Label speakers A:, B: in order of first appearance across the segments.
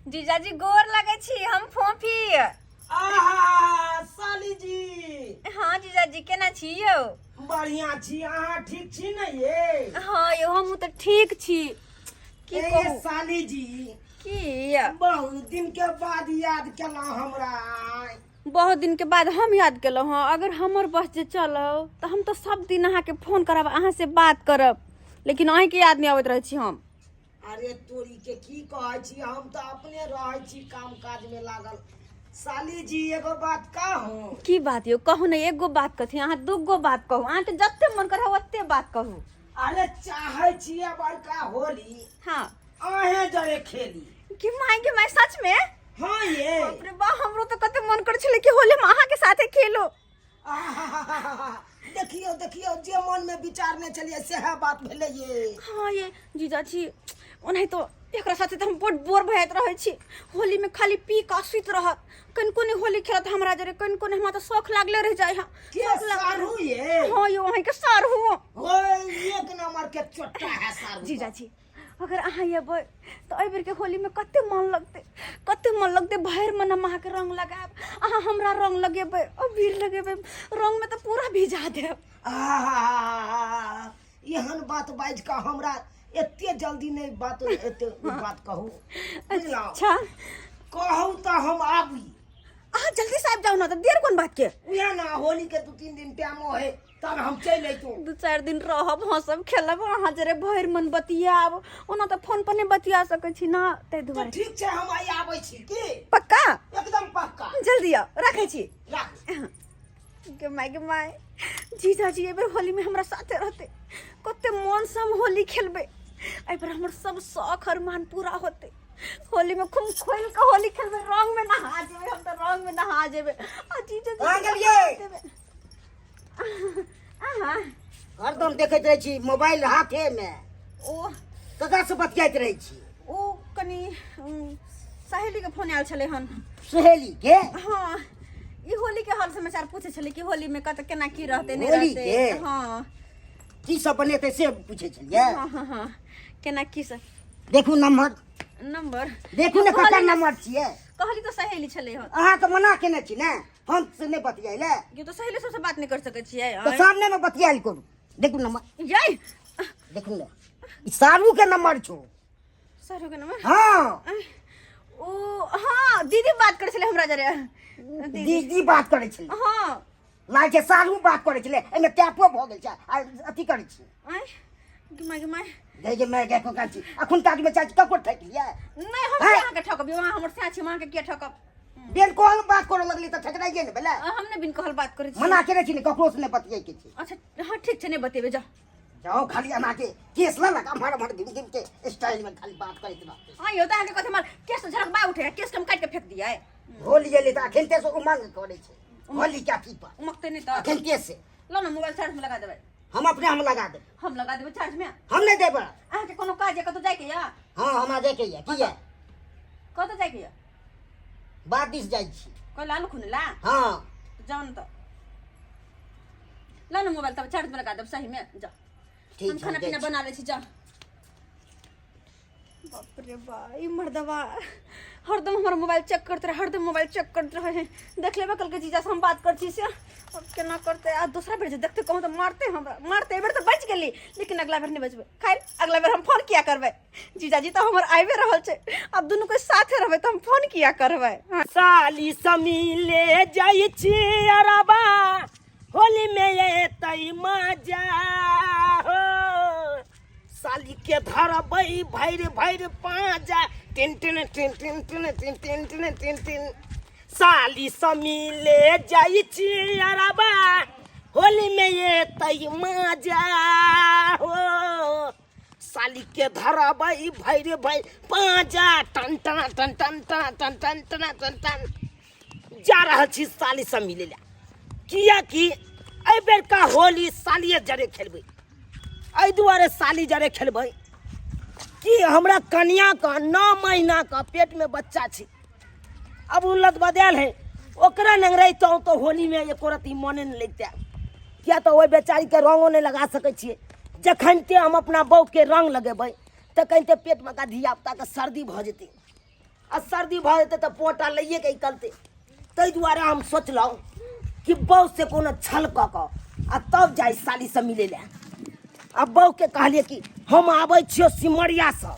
A: जीजाजी गोर लगै छी, हम फोफी।
B: आहा साली जी।
A: हाँ जीजाजी, केना छी यौ?
B: बढ़िया छी, अहाँ ठीक छी ने ये?
A: हाँ यौ, हमहूँ तऽ ठीक छी। की
B: ए
A: कहू
B: साली जी,
A: की
B: बहुत दिन के बाद याद केलहुँ हमरा।
A: बहुत दिन के बाद हम याद केलहुँ हँ। अगर हमर बस जे चलो तऽ हम तऽ सब दिन अहाँके फोन करब, अहाँ से बात करब, लेकिन अहीँके याद नहि अबैत रहै छी हम।
B: अरे तोरी के, की कहै छी, हम तऽ अपने रहै छी काम काज में लागल। साली जी, एगो बात कहू?
A: की बात यौ? कहू ने। एगो बात कथी, अहाँ दूगो बात कहू, अहाँके जते मन करे ओते बात कहू।
B: अरे चाहै छी बड़का होली अहें जरे खेली।
A: कि माय के माय, सच में?
B: हाँ ये।
A: बाप रे बा, हमरो तो कते मन कर छले कि होली हम अहाँ के साथे खेलो।
B: आहाहाहा, देखियौ देखियौ, जे मन में विचार ने छलियै सएह बात भेलै ये।
A: हाँ ये जीजाजी, ओनाहि तो एकरा साथे तऽ हम बड बोर भऽ जाइत रहै छी। होली में खाली पी कऽ सुति रहत, कनिको नहि होली खेलत हमरा जरे, कनिको नहि। हमरा तऽ शौख लागले रहि जाइ है।
B: के सारू ये?
A: हाँ यौ, अहाँके सारू।
B: ओए एक नंबर के चोट्टा है सारू।
A: जीजाजी, अगर अहाँ एबै तऽ एहि बेरके होलीमे कते मन लगतै, कते मन लगतै। भरि मन हम अहाँके रंग लगायब, अहाँ हमरा रंग लगेबै, अबीर लगेबै, रंगमे तऽ पूरा भिजा देब।
B: आहाहाहा, एहन बात बाजि कऽ हमरा एते जल्दी नहि बात, एते बात कहू, बुझलहुँ?
A: अच्छा।
B: कहू तऽ हम आबी।
A: अहाँ जल्दी से आबि जाउ ने, तऽ देर कोन बात के?
B: उएह ने, होली के 2-3 दिन टाइमो है, तब हम चलि अयतहुँ।
A: 2-4 दिन रहब, हँसब खेलब, अहाँ जरे भरि मन बतियाब। ओना तऽ फोन पर नहि बतिया सकै छी ने, ताहि
B: तऽ
A: दुआरे।
B: ठीक छै, हम आइ आबै छी की?
A: पक्का?
B: एकदम पक्का।
A: जल्दी आउ, रखै छी।
B: राख।
A: गे माय गे माय, जीजाजी एहि बेर होलीमे हमरा साथे रहतै, कते मन से हम होली खेलबै। एहि बेर हमर सब शौक अरमान पूरा होतै। होली में खूब खोल के होली खेलबै, रंग में नहा जेबै हम, तऽ रंग में नहा जेबै आ जीजाजी
B: कहाँ गेलियै?
A: आहा।
B: हरदम देखैत रहै छी मोबाइल हाथे मे।
A: ओ
B: ककरा से बतियाइत रहै छी?
A: ओ कनि सहेली के फोन आयल छलै हन।
B: सहेली के?
A: हाँ, ई होली के हाल समाचार पूछे छलै कि होली में कत केना की रहतै, नहि
B: होली
A: रहतै।
B: के?
A: हाँ।
B: की सब बनेतै से पूछै छलियै?
A: हाँ हाँ हाँ, केना की सब।
B: देखू नंबर।
A: नंबर?
B: देखू ने।
A: कहली
B: ककर
A: ने-
B: नंबर छियै?
A: कहली तऽ सहेली छलै हन।
B: अहाँके मना केने छी ने हम से नहि बतियाइ ले।
A: ये तो सहेली सबसे बात नहीं कर सकै छियै।
B: तऽ सामने मे बतियाइल करू। देखू नंबर।
A: जय।
B: देखू ने, ई सारू के नंबर छौ।
A: सारू के नंबर?
B: हाँ।
A: ओ हाँ, दीदी बात करै छलै हमरा जरे। दीदी।
B: दीदी बात करै छलै?
A: हाँ।
B: लागै छै सारू बात करै छलै, एहिमे टैपो भऽ गेल छै आ अथी करै छी।
A: आँय गे माय गे माय।
B: गै गे माय गे, कोन छी अखुन काज में चाची ककरो ठकि लियै?
A: नहि, हम
B: हैं?
A: किया अहाँके ठकब यौ? अहाँ हमर सैं छी, हम अहाँके किया ठकब?
B: बिन कहल बात करऽ लगली तऽ ठकराइए ने भेलै।
A: हम नहि बिन कहल बात करै छी।
B: मना केने छी ने, ककरो से नहि बतियाइ के छै।
A: अच्छा हाँ ठीक छै, नहि बतेबै, जाउ।
B: जाओ, खाली एना के केस लऽ लऽ एम्हर एम्हर घुमि घुमि के स्टाइल में खाली बात करैत रहतै।
A: हाँ यौ, तऽ अहाँके कथी हमर केस झड़कबा उठे? केस के हम काटि के फेंक दियै?
B: होली एलै तऽ अखन से उमंग करै छै होली के अथी पर।
A: उमकते नहि तऽ?
B: अखन से।
A: लो ने मोबाइल, चार्ज में लगा देबै।
B: हम अपने हम लगा देबै।
A: हम लगा देबै चार्ज में।
B: हम नहि देबै।
A: अहाँके कोनो काज यऽ? कतौ जाइके यऽ?
B: हाँ, हमरा जाइके यऽ। की यऽ?
A: कतौ जाइके यऽ?
B: बात दिस जाइ छी।
A: कोइ आलू खुने ला?
B: हाँ।
A: जाउ ने तऽ, लो ने मोबाइल, तब चार्ज में लगा देब सही में, जाउ।
B: ठीक
A: हम
B: छै,
A: खाना
B: जाइ
A: पीना
B: छी।
A: बना लै छी, जाउ। बाप रे बा, ई मर्दवा हरदम हमर मोबाइल चेक करते रहे, हरदम मोबाइल चेक करते रहे। देख लेबे कल के जीजा से हम बात कर छी से अब केना करते। आ दूसरा बेर जे देखते कहूँ तऽ मारते हमरा, मारते। एहि बेर तऽ बचि गेली, लेकिन अगला बेर नहि बचबै। खैर, अगला बेर हम फोन किया करबै? जीजाजी तऽ हमर आबि रहल छै, आब दुनू कोई साथे रहबै तऽ हम फोन किया करबै? हाँ।
B: साली समीले जाइ छी अरबा, होली में एतै मजा हो। साली के धरबै भरि भरि पाँजा, टिन टिन टिन टिन टिन टिन टिन टिन टिन टिन। साली समीले जाइ छी अरबा, होली में एतै मजा हो। साली के धरबै भरि भरि पाँजा, टन टन टन टन टन टन टन टन टन टन। जा रहल छी साली सब मिले ला, कियाकि एहि बेरका होली सालिए जरे खेलबै। एहि दुआरे साली जरे खेलबै कि हमरा कनियाके 9 महीनाके पेटमे बच्चा छै। अब ओ लत बदायल है, ओकरा नंग रहितहुँ तऽ होलीमे एको रत्ती मने नहि लगितै, किया तऽ ओहि बेचारीके रंगो नहि लगा सकै छियै। जखन ते हम अपना बहूके रंग लगेबै तखन ते पेटमे का धियापुताके सर्दी भऽ जेतै। आ सर्दी भऽ जेतै तऽ पोटा लैए के निकलतै। ताहि दुआरे हम सोचलहुँ कि बहू से कोनो छल कऽ कऽ आ तब जाइ सालीसँ मिलै लए। आ बहूके कहलियै कि हम आबै छियौ सिमरियासँ।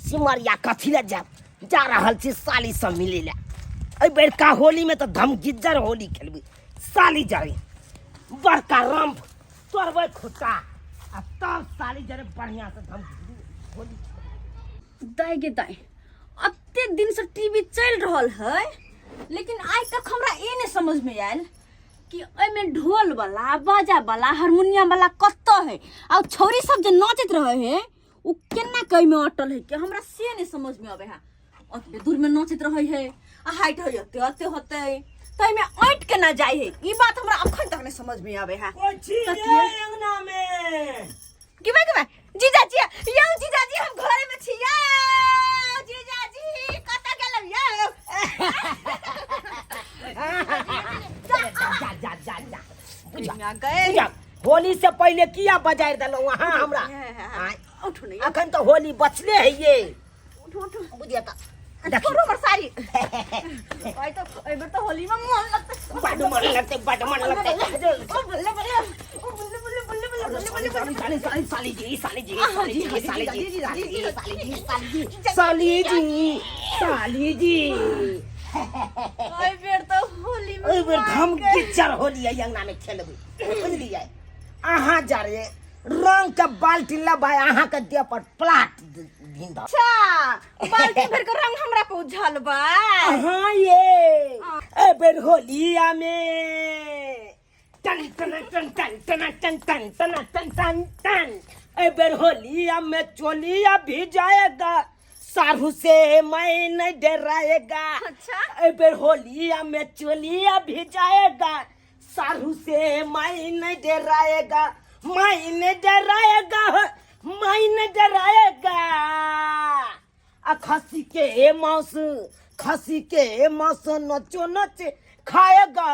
B: सिमरिया कथी लए जायब, जा रहल छी सालीसँ मिलै लए। एहि बेरका होलीमे तऽ धमगिज्जर होली खेलबै साली जरे, बड़का रम्फ तोड़बै खुट्टा आ तब साली जरे बढ़िआँसँ धमगिज्जर होली खेलबै।
A: दाइ गे दाइ, अते दिन से टीवी चलि रहल है, लेकिन आइ तक हमरा ई नहि समझ में आयल कि एहिमे ढोल वाला, बाजा वाला, हारमोनियम वाला कतऽ है, आ छौरी सब जे नाचैत रहे है उ केना के एहिमे अटल है के हमरा से नहीं समझ में आवे है। ओतबे दूर में नाचैत रहे है आ हाइट है ओते ओते होते, तऽ एहिमे अटि केना जाइ है, ई बात हमरा अखन तक नहीं समझ में आवे है।
B: कोइ छी रे
A: तकिया।
B: अंगना में?
A: की भाई, की भाई? जीजाजी, यौ जीजाजी, हम घरे में छी। यौ जीजाजी, कतऽ गेलौ यौ?
B: जा जा जा जा जा, बुझा
A: गए।
B: बुझा, होली से पहले किया बजारि देलहुँ अहाँ हमरा? आँय,
A: उठू नहीं।
B: अखन तऽ होली बचले है ये।
A: उठू उठू।
B: बुझिया तऽ देखियौ।
A: छोड़ू हमर साड़ी। आइ तऽ एहि बेर तऽ होली में मन लगतै।
B: बड्ड मन लगतै, बड्ड मन लगतै।
A: ओ बल्ले बल्ले, ओ बल्ले बल्ले बल्ले बल्ले बल्ले बल्ले बल्ले।
B: साली साली साली जी, साली जी,
A: हाँ,
B: साली
A: जी,
B: जी,
A: हाँ,
B: साली
A: जी,
B: जी,
A: जी,
B: साली
A: जी,
B: जी, साली जी, साली जी,
A: जी,
B: साली जी, साली जी।
A: एहि बेर तऽ होली में
B: एहि बेर हम
A: मन के-
B: गिच्चर होली है अंगना में खेलबै, बुझलियै? अहाँ जा रे रंग के बाल्टी लबाय अहाँ के देह पर प्लाट भिंद।
A: अच्छा, बाल्टी भर के रंग हमरा पे उझलबै।
B: हाँ ये एहि बेर होलिया में टन टन टन टन टन टन टन टन टन टन टन, एहि बेर होलिया में चोलिया भी जाएगा, सारू से मैं नहीं डराएगा।
A: अच्छा।
B: एहि बेर होलिया में चोलिया भी जाएगा, सारू से मैं नहीं डराएगा, मैं नहीं डराएगा, मैं नहीं डराएगा। आ खसी के मांस, खसी के मांस नचो नच खाएगा,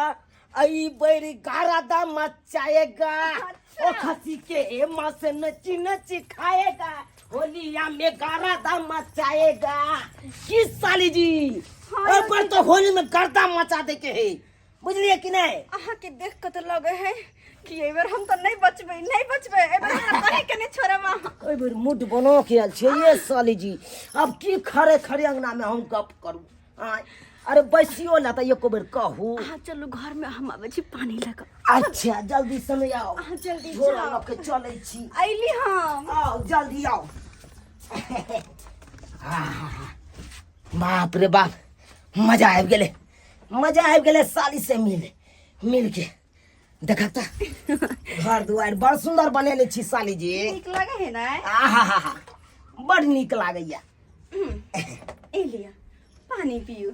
B: आई बेर गारा दा मचाएगा।
A: अच्छा।
B: ओ खसी के मांस नची नची खाएगा, होलिया में गारा दा मचाएगा। की साली जी,
A: हाँ,
B: ओहि पर तो होली में गर्दा मचा दे के है, बुझलिए कि नहीं?
A: अहाँ के देख के तो लगे है कि एहि बेर हम तो नहीं बचबै, नहीं बचबै, एहि बेर हमरा कहीं के नहीं छोड़ब अहाँ।
B: एहि बेर मूड बना के आयल छियै ये साली जी, अब की खड़े खड़े अंगना में हम गप करू? आँय, अरे बैसियो ला तऽ एको बेर कहू।
A: अहाँ चलू घर में, हम आबै छी पानी लऽ कऽ।
B: अच्छा जल्दी समय आओ।
A: अहाँ जल्दी
B: झोरा
A: जाउ।
B: लऽ के चलै छी।
A: अयली हम।
B: आओ जल्दी आओ। बाप रे बाप, मजा आबि गेलै, मजा आबि गेलै साली से मिल मिल के। देखा तऽ घर दुआरि बड़ सुंदर बनेने छी साली जी।
A: नीक लगे है ना?
B: आहा, बड़ नीक लागैया।
A: ए लिया पानी पियू,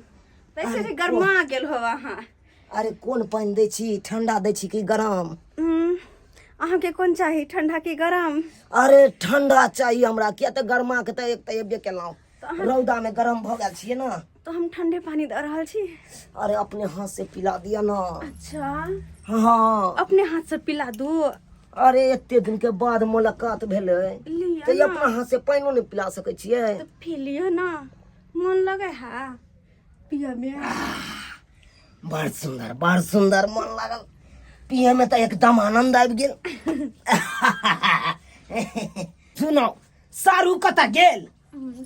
A: वैसे भी गरमा गेल हो अहाँ।
B: अरे कोन पानि दै छी, ठंडा दै छी कि गरम?
A: अहाँके कोन चाही, ठंडा कि गरम?
B: अरे ठंडा चाही हमरा, किया तऽ गरमा के तऽ एक तऽ एबे केलहुँ, रौदा में गरम भऽ गेल छियै ने।
A: तऽ हम ठंडे पानी दऽ रहल छी।
B: अरे अपने हाथ से पिला दिअ ना।
A: अच्छा।
B: हाँ।
A: अपने हाथ से पिला दू?
B: अरे एते दिन के बाद मुलाकात भेलै
A: लिअ
B: तऽ
A: ना।
B: अपना हाथ से पानिओ नहि पिला सकै छियै?
A: तऽ पी लिअ ना, मन लगे है पियऽ में।
B: बड़ सुंदर, बड़ सुंदर, मन लागल पिए में तऽ एकदम आनंद आबि गेल। सुनो, सारू कतऽ गेल?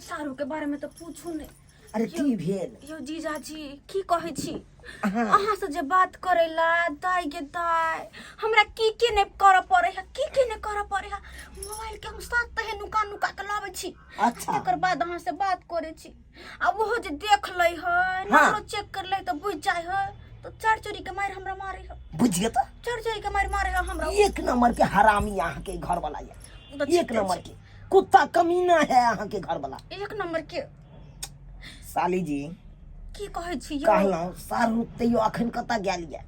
A: सारू के बारे में तऽ पूछू नहि।
B: अरे की भेल?
A: यौ जीजाजी, की कहै छी अहाँ से जे बात करेला, दाइ गे दाइ, हमरा की की नहि करऽ पड़े है, की की नहि करऽ पड़े है। मोबाइल के हम सात तहे नुका नुका के लाबै छी।
B: अच्छा।
A: तकर बाद अहाँ से बात करै छी, आ ओहो जे देख लै है,
B: हाँ।
A: नंबरो चेक कर लै तऽ बुझि जाइ है, तऽ चार चोरी के मारि हमरा मारे है।
B: बुझिए तऽ।
A: चार चोरी के मारि मारे है हमरा।
B: एक नंबर के हरामी अहाँ के घर वाला ये।
A: ओ तऽ
B: एक
A: ठीके
B: नंबर
A: छै।
B: के कुत्ता कमीना है अहाँ के घर वाला।
A: एक नंबर के।
B: साली जी।
A: की कहै छी यौ?
B: कहलहुँ सारू तैयो अखन कतऽ गेल ये?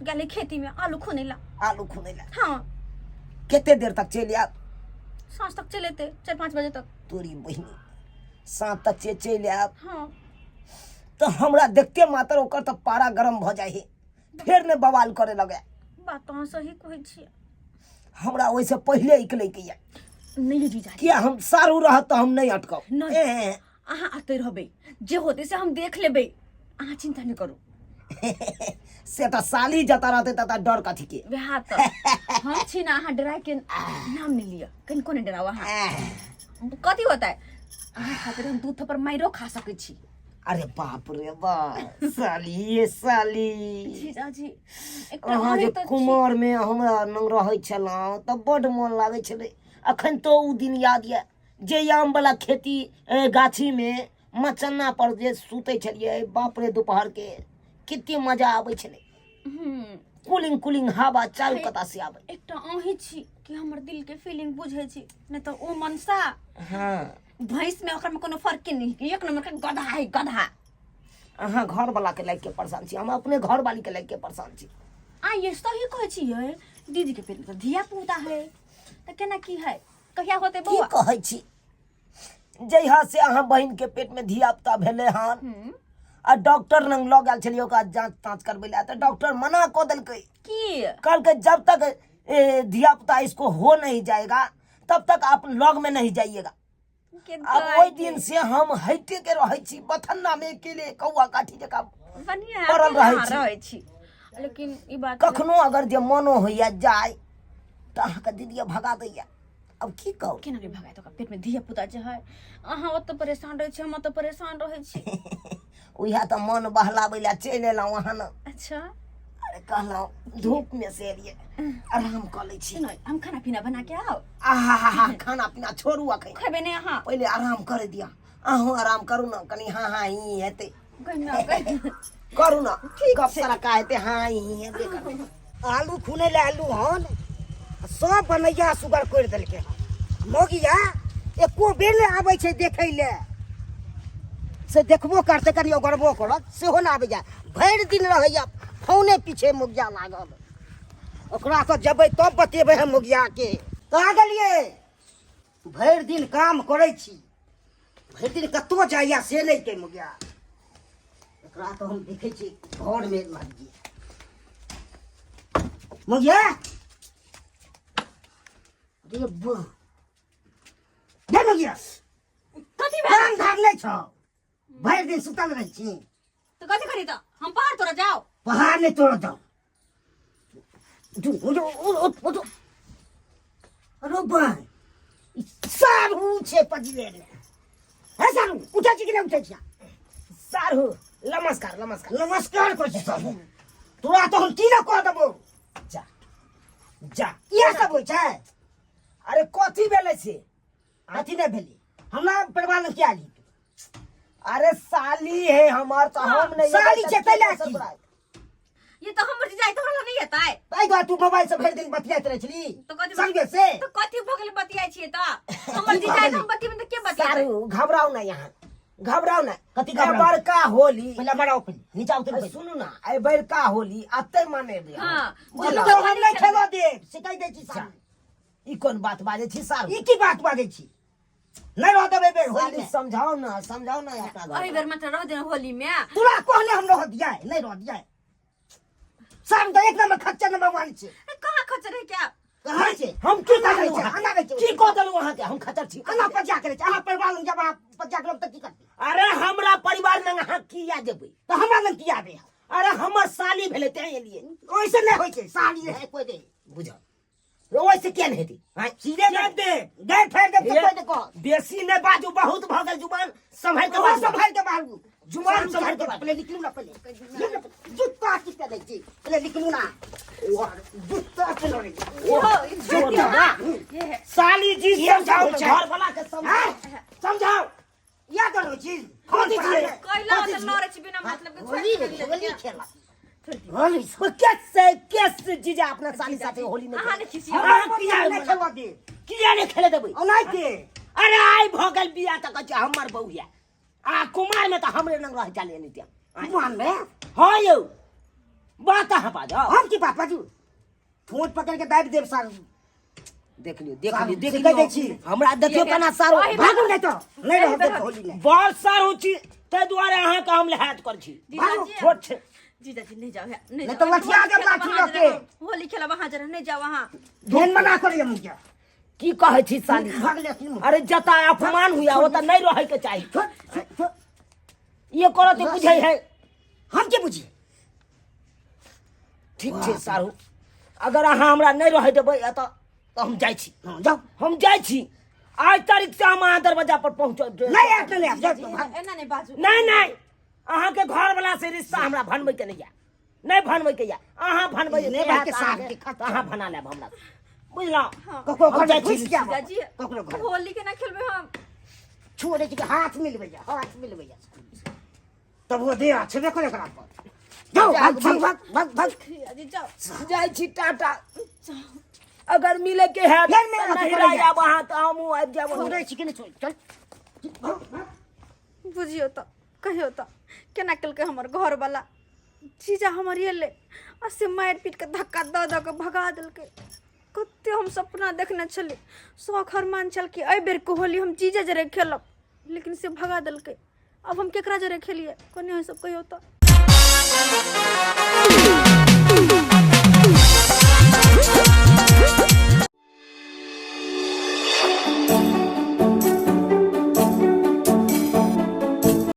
A: गेलै खेती में आलू खुनै ला।
B: आलू खुनै ला?
A: हाँ।
B: कते देर तक चलि आयत?
A: साँझ तक चलि एतै, 4-5 बजे तक।
B: तोरी बहिनी, साँझ तक से चलि आयत?
A: हाँ।
B: तऽ हमरा देखते मात्र ओकर तऽ पारा गरम भऽ जाइ है, फेर ने बवाल करे लगे।
A: बात तऽ अहाँ सही कहै छियै।
B: हमरा ओहिसँ पहिले इकलै के ये।
A: नहीं जीजा।
B: किया हम सारू रहत तऽ हम नहि अटकब।
A: नहि।
B: ए,
A: अहाँ अतै रहबै, जे होतै से हम देख लेबै, अहाँ चिंता नहि करू।
B: से तऽ साली जतऽ रहतै ततऽ डर कथी के?
A: वएह तऽ हम छी ने, अहाँ डराय के नाम नहि लिअ, कनिको नहि डराउ अहाँ। कथी होतै? अहाँ खातिर हम दू थप्पड़ मारियो खा सकै छी।
B: अरे बाप रे बाप, साली ये साली।
A: जीजाजी, एकटा
B: अहाँ
A: अहीं
B: जे
A: तऽ छी।
B: कुमार में हमरा लग रहै छलहुँ तऽ बड्ड मोन लागै छलै। अखन तो उ दिन याद यऽ जे आम वाला खेती गाछी में मचन्ना पर जे सुतै छलियै, बाप रे, दोपहर के कते मजा आबै छलै। कूलिंग कूलिंग हवा चारू कता से आबै।
A: एकटा अहीं छी कि हमर दिल के फीलिंग बुझै छी, नहि तऽ ओ मनसा भैंस में ओकर में कोनो फर्क नहीं, एक नंबर के गधा है, गधा।
B: अहाँ घर वाला के लाइक के परेशान छी, हम अपने घर वाली के लाइक के परेशान छी।
A: आ ये सही कहै छियै, दीदी के पेट में तऽ धिया पुता है, तऽ केना की है, कहिया होते
B: की
A: बौआ?
B: कहै छी, जहिया से अहाँ बहिन के पेट में धिया पुता भेलै हन आ डॉक्टर लग लऽ गेल छलियै ओकरा जाँच ताँच करबै लए, तऽ डॉक्टर मना कऽ देलकै।
A: की?
B: कहलकै जब तक धिया पुता इसको हो नहीं जाएगा तब तक आप लग में नहीं जाइएगा।
A: के
B: आब ओहि दिन से हम हइटे के रहै छी, बथन्ना में अकेले कौआ काठी जकाँ
A: बढ़िया
B: पड़ल
A: अकेले
B: रहै
A: अहाँ
B: छी।
A: रहै छी, लेकिन ई बात
B: कखनो अगर जे मनो होइया जाय तऽ अहाँके दीदिया भगा दैया। अब की कहू?
A: केना नहि भगायत, ओकरा पेट में धिया पुता जे है। अहाँ ओतऽ परेशान रहै छी, हम ओतऽ परेशान रहै छी।
B: उएह तऽ मन बहलाबै लए चलि एलहुँ अहाँ ने।
A: अच्छा।
B: अरे कहलहुँ धूप में से एलियै, आराम कऽ लै छी।
A: नहि, हम खाना पीना बना के आउ।
B: आहा, खाना पीना छोड़ू अखन।
A: खेबै नहि अहाँ?
B: पहिले आराम करे दिअ, अहूँ आराम करू ने कनि। हाँ हाँ ही हेतै।
A: कहिना
B: करू ने गप सड़का हेतै, हाँ ही हेबे करतै।
C: आलू खुनै लए आलू हन, सब बनैया सुगर कोरि देलकै हन। मौगिया एको बेर नहि आबै छै देखै लए, से देखबो करतै कनि ओगरबो करत, सेहो नहि आबैया। भरि दिन रहैया फोने पीछे मौगिया लागल। ओकरा तऽ जेबै तब बतेबै हम मौगियाके। कहाँ गेलियै? भरि दिन काम करै छी, भरि दिन कतहु जाइया से नहि के मौगिया। एकरा तऽ हम देखै छी घरमे लागि मौगिया। अरे बा गे मौगिया,
A: कथी भेल?
C: काम धाम नहि छौ, भरि दिन सुतल रहै छी।
A: तऽ कथी करी? तऽ हम पहाड़ तोड़ा जाओ?
C: पहाड़ नहि तोड़ जाओ। उठू उठू उठ उठ। अरे बा, ई सारू छै पजले रे। हे सारू, उठै छी कि नहि उठै छियै?
B: सारू नमस्कार, नमस्कार।
C: नमस्कार करै छी सारू? तोरा तऽ हम की ने कह देबौ।
B: जा जा,
C: इएह सब होइ छै।
B: अरे कथी भेलै से?
C: कथी नहि भेलै, हमरा परिवार लग किया एलही?
B: अरे साली है हमर, तऽ हम नहि एबै
C: साली
B: तऽ
C: छै
B: के
C: तै लए
B: दोसर
C: की?
B: तोरा?
A: ये तऽ हमर जीजा तऽ हमरा नहीं एतै।
C: ताहि दुआरे तू मोबाइल से भरि दिन बतियाइत रहै छली
A: तऽ कथी?
C: संगे से
A: तऽ कथी भऽ गेलै बतियाइ छियै तऽ? हमर
C: की
A: जीजा
C: भऽ
A: तऽ
C: गेलै?
A: हम बतियेबै तऽ के बतियेतै?
B: सारू घबराउ ना, यहाँ घबराउ ना।
C: कथी
B: ए
C: घबराउ?
B: बड़का होली।
C: पहिले मराउ, पहिले नीचा उतरू
B: अरे
C: पहिले।
B: सुनू ना, ए बड़का होली अते मनेबै हम।
A: हाँ,
B: बुझलहुँ?
C: तो हम नहि खेलऽ देब, से कहि दै छी साली।
B: ई कोन बात बाजै छी सारू?
C: ई की बात बाजै छी? नहि रह देबै बेर होली
B: साली
C: में।
B: समझाओ ना, समझाओ ना अपना घर।
A: एहि बेर मात्र रह देना होली में।
C: तोरा कहले हम रह दिया, नहि रह दिया। साम तऽ एक नंबर खच्चर नंबर वन छै।
A: ए, कहाँ खच्चर है क्या?
C: कहाँ छै?
B: हम की
C: आना
B: कह
C: रहै छै, आना रहै छै।
B: की कह देलहुँ अहाँके हम खच्चर छी?
C: आना पजा करै छै। अहाँ परिवार लग जब अहाँ पजा करब तऽ की करबै?
B: अरे हमरा परिवार लग अहाँ किया जेबै?
C: तऽ हमरा लग किया आबै?
B: अरे हमर साली भेलै तें एलियै।
C: ओहिसँ नहि होइ छै, साली रहै कोइ नहि।
B: बुझल, ओहिसँ किया नहि हेतै? आँय,
C: सीधे
B: किया
C: दे दे फेर दे
B: ये,
C: कोइ नहि कहत।
B: बेसी नहि बाजू, बहुत भऽ गेल। जुबान सम्हारि के
C: ओहो
B: बाजू।
C: सम्हारि के बाजू,
B: जुबान सम्हारि के बाजू।
C: पहिले निकलू ना, पहिले निकलू ना, जूता की दै छी, पहिले निकलू ना। ओ जूता के लड़ै छी।
A: ओ, ई छोड़ दियौ ना। हे,
B: साली जी
C: ये
B: समझाओ
C: सब होइ छै।
B: घर वाला के समझाओ,
C: आँय?
B: समझाओ।
C: या करै छी?
B: कथी छियै?
A: कैला तऽ लड़ै छी बिना मतलब के, छोड़ि
C: होली
A: दियौ।
C: होली खेला होली।
B: ओ कैसे कैसे जीजा अपना साली साथे होली नहीं
A: अहाँ
B: खेले?
A: नहि खिसियौ।
B: अहाँ किया
C: नहि खेलऽ दे?
B: किया नहीं खेले देबै?
C: ओनाहिते।
B: अरे आइ भऽ गेल बियाह तऽ कहै छै हमर बहू यऽ, आ कुमार में तऽ हमरे लग रह चले नहीं ते
C: कुमार में।
B: हाँ यौ, बात अहाँ बाजो।
C: हम की बात बाजू? ठोंठ पकड़ के दाबि देब सारू।
B: देख लियौ, देख
C: सारू,
B: लियौ, देख
C: से कहि
B: लियौ।
C: दै छी।
B: हमरा देखियौ केना सारू।
A: ओहि
C: भागू नहि तऽ नहि रहब देब होली में।
B: बड़ सारू छी, ताहि दुआरे अहाँके हम लिहाज कर छी।
A: जीजाजी,
B: छोट छै।
A: जीजाजी नहीं जाओ है, नहीं
C: नहीं
A: जाओ।
C: तो लठिया
A: होली
C: देब
A: खेलब
C: लाठी
A: अहाँ
C: लऽ के।
A: जरा, होली खेलब अहाँ जरा, नहीं जाओ अहाँ।
C: ढेन मना करिए मुखिया।
B: की कहै छी साली?
C: भाग ले सुनू।
B: अरे जता अपमान हुआ ओतऽ नहीं रहे के चाही।
C: छोड़, छोड़, छोड़।
B: ये करत बुझै है।
C: हम के बुझी?
B: ठीक छै सारू, अगर अहाँ हमरा नहीं रहे देबै एतऽ तऽ हम जाइ छी।
C: हाँ, जाओ।
B: हम जाइ छी। आज तारीख से हम अहाँ दरवाजा पर पहुँच
C: नहीं आयत, नहीं आयत, जाओ, भाग।
A: एना नहीं बाजू।
B: नहीं नहीं, अहाँ के घर वाला से रिश्ता हमरा भनबै के नहीं या, नहीं भनबै के या। अहाँ भनबै
C: नहीं भाई के साथ के खत्म।
B: अहाँ भना लेब हमरा, बुझलहुँ?
C: ककरो
B: हम
C: घर
B: जाइ
C: में
B: छी।
C: घुसि जायब।
A: जीजाजी,
C: ककरो घर
A: होली के ना खेलबै हम।
C: छोड़े छी, हाथ मिलबै, हाथ मिलबै, तब वो दे छेबे करे एकरा पर। जाओ, भाग भाग भाग भाग भाग।
A: जीजाजी जाओ।
B: जाइ छी, टाटा। अगर मिले के है
C: नहीं, नहीं,
B: तऽ
C: अथी
B: नहीं
C: करै
B: रह जायब अहाँ तऽ हमहूँ आबि जायब।
C: छोड़े छी कि नहीं छोड़े? चल, भाग, भाग।
A: बुझियौ तऽ कहियौ तऽ केना केलकै हमर घरवला। जीजा हमर एलै आ से मारि पीट कऽ धक्का दऽ दऽ कऽ भगा देलकै। कते हम सपना देखने छली, शौख अरमान छल कि एहि बेरके होली हम जीजे जरे खेलब, लेकिन से भगा देलकै। अब हम केकरा जरे खेलियै? कनि अहाँ सब कहियौ तऽ।